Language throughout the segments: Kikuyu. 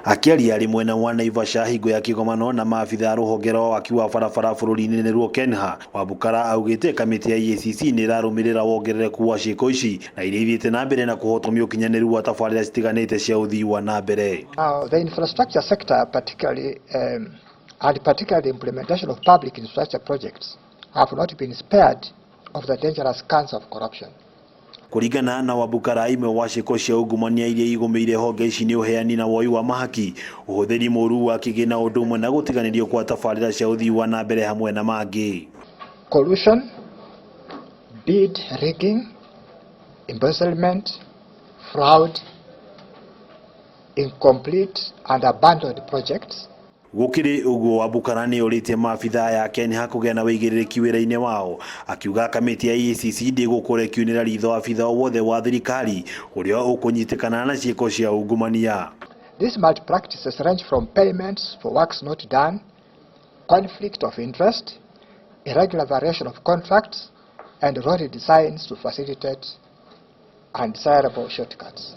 Akĩaria arĩ mwena wa Naivasha hingo ya kĩgomano na maabitha a rũhonge rwa waki wa barabara bũrũri-inĩ nĩruo KENHA, Wabukala augĩte kamĩtĩ ya EACC nĩ ĩrarũmĩrĩra wongerereku wa ciĩko ici na iria ithiĩte na mbere na kũhotomia ũkinyanĩru wa tabarĩra citiganĩte cia ũthii wa na mbere. Now, the infrastructure sector, particularly, and particularly the implementation of public infrastructure projects, have not been spared of the dangerous cancer of corruption. Kũringana na Wabukala, imwe wa ciĩko cia ungumania iria igũmĩire honge ici nĩ ũheani na woi wa mahaki, ũhũthĩri mũru wa kĩgĩna, ũndũ ũmwe na gũtiganĩrio kwa tabarĩra cia ũthii wa na mbere hamwe na mangĩ. Collusion, bid rigging, embezzlement, fraud, incomplete and abandoned projects. Gũkĩrĩ ũguo, Wabukala nĩ orĩtie maabitha ya KENHA kũgĩa na wĩigĩrĩrĩki wĩra-inĩ wao, akiuga kamĩtĩ ya EACC ndĩgũkorwo ĩkiunĩra ritho abitha o wothe wa thirikari ũrĩa ũkũnyitĩkana na ciĩko cia ungumania. These malpractices range from payments for works not done, conflict of interest, irregular variation of contracts, and road designs to facilitate undesirable shortcuts.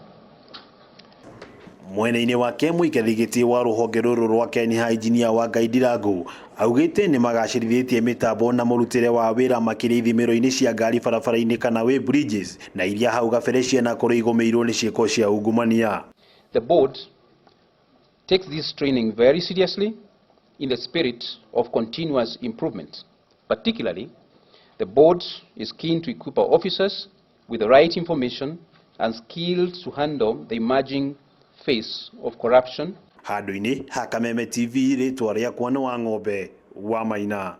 Mwena-inĩ wake, mũikarĩri gĩtĩ wa rũhonge rũrũ rwa KENHA, Injinia Wangai Ndirangu, augĩte nĩ magacĩrithĩtie mĩtambo na mũrutĩre wa wĩra makĩria ithimĩro-inĩ cia ngari barabara-inĩ kana way bridges, na iria hau gabere cianakorwo igũmĩirwo nĩ ciĩko cia ungumania. The board takes this training very seriously in the spirit of continuous improvement. Particularly, the board is keen to equip our officers with the right information and skills to handle the emerging face of corruption. Handũ-inĩ ha Kameme TV, rĩtwa rĩakwa nĩ wa ng'ombe wa Maina.